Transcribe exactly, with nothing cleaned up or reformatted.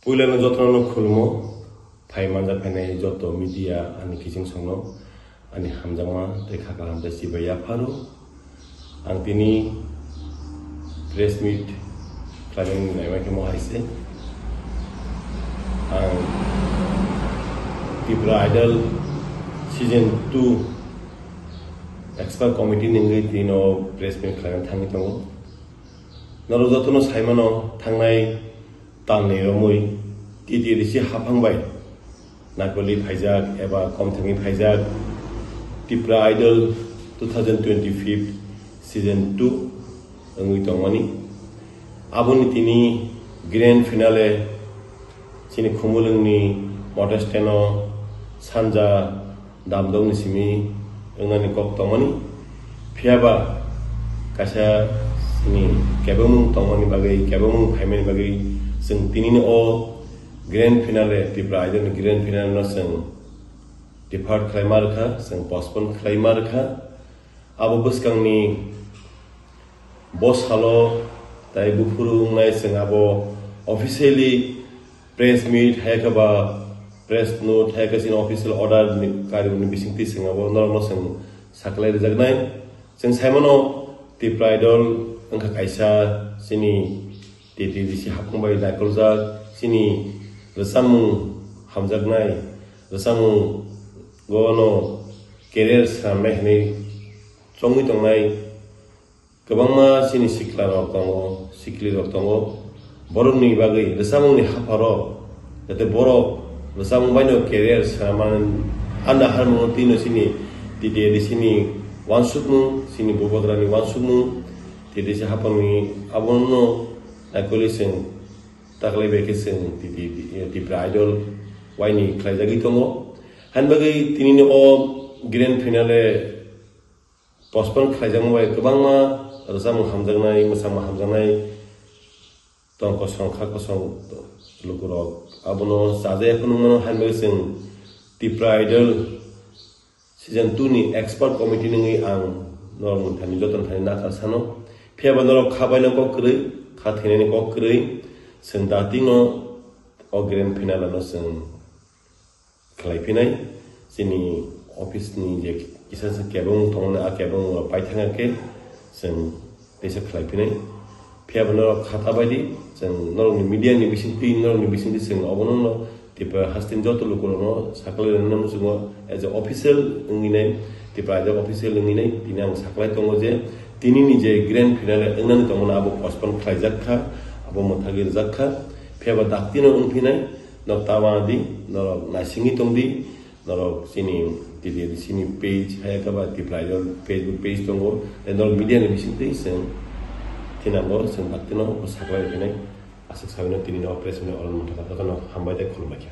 Puilano jotono khulmo, phai manja phainai joto media ani kiching songno ani hamjakma tei kha kaham tei chibai yapharo. Ang tini press meet khlaimani naima khe mo hai se. Ang Tripura Idol season two expert committee ni wngwi tino press meet khlaina thangwi tongo. Norok jotono saimano thangnai Talni romwi T T A D C haphang bai naikoli phaijak eba komthangwi phaijak Tripura Idol two thousand twenty-five season two wngwi tongmani. Aboni tini grand finale chini Khumulwngni Motor Stand-o sanja damdokni simi wngnani kok tongmani. Phiyaba kaisa chini kebengmung tongmani bagwi, kebengmung phaimani bagwi chwng tinini o grand finale, Tripura Idol ni grand finale no chwng defer khlai ma rwkha, chwng postpone khlai ma rwkha. Abo bwskangni bo salo tai buphuru wngnai chwng abo officially press meet hai khe ba press note hai khe chini official order ni kariyokni bisingtwi chwng abo norokno chwng saklai rwjaknai. Chwng saimano Tripura Idol wngkha kaisa chini T T A D C haphang bai naikoljak chini rwchapmung hamjaknai, rwchapmung gono career swnamnai hinwi chongwi tongnai. Kwbangma chini sikla rok tongo, sikli rok tongo. Borokni bagwi rwchapmungni hapharo, jate borok rwchapmung baino career swnamani anda harmungo tino chini T T A D C ni uansukmung, chini bubagrani uansukmung, T T A D C haphangni abono naikoli chwng taklai bai khe chwng T T A D C, Tripura Idol waini khlaijagwi tongo. Hain bagwi tinini o grand finale postpone khlaijakma bai kwbangma rwchapmung hamjaknai, mwsamung hamjaknai tong kosong kha kosong lukurok abono chajaya phunukmano. Hain bagwi chwng Tripura Idol season two ni expert committee nungwi ang norok thani joto thani nakar sano. Phiyaba norok kha baino kok kwrwi, kha thinani kok kwrwi, chwng datino o grand finale no chwng khlai phinai. Chini office ni je kisa se kebeng tongmani, a kebeng rok pai thangya khe chwng teisa khlai phinai. Phiyaba norok khata bai di, chwng norokni media ni bisingtwi, norokni bisingtwi chwng obono no Tripura hasteni joto lukurokno saklai rwna muchungo as a official wngwi nai, Tripura as a official wngwi nai, tini ang saklai tongo je tinini je grand finale wngnani tongmani abo postpone khlaijak kha, abo mwthagwi rwjak kha. Phiyaba daktino wng phinai, norok ta wana di, norok naisingwi tong di, norok chini T T A D C ni page, hai khe ba Tripura Idol Facebook page tongo, tei norok media ni bisingtwi chwng thinango, chwng daktino saklai rw phinai. Aswk sabino tini no press meet ni oron mantha jotono hambai tei khulumbai kha.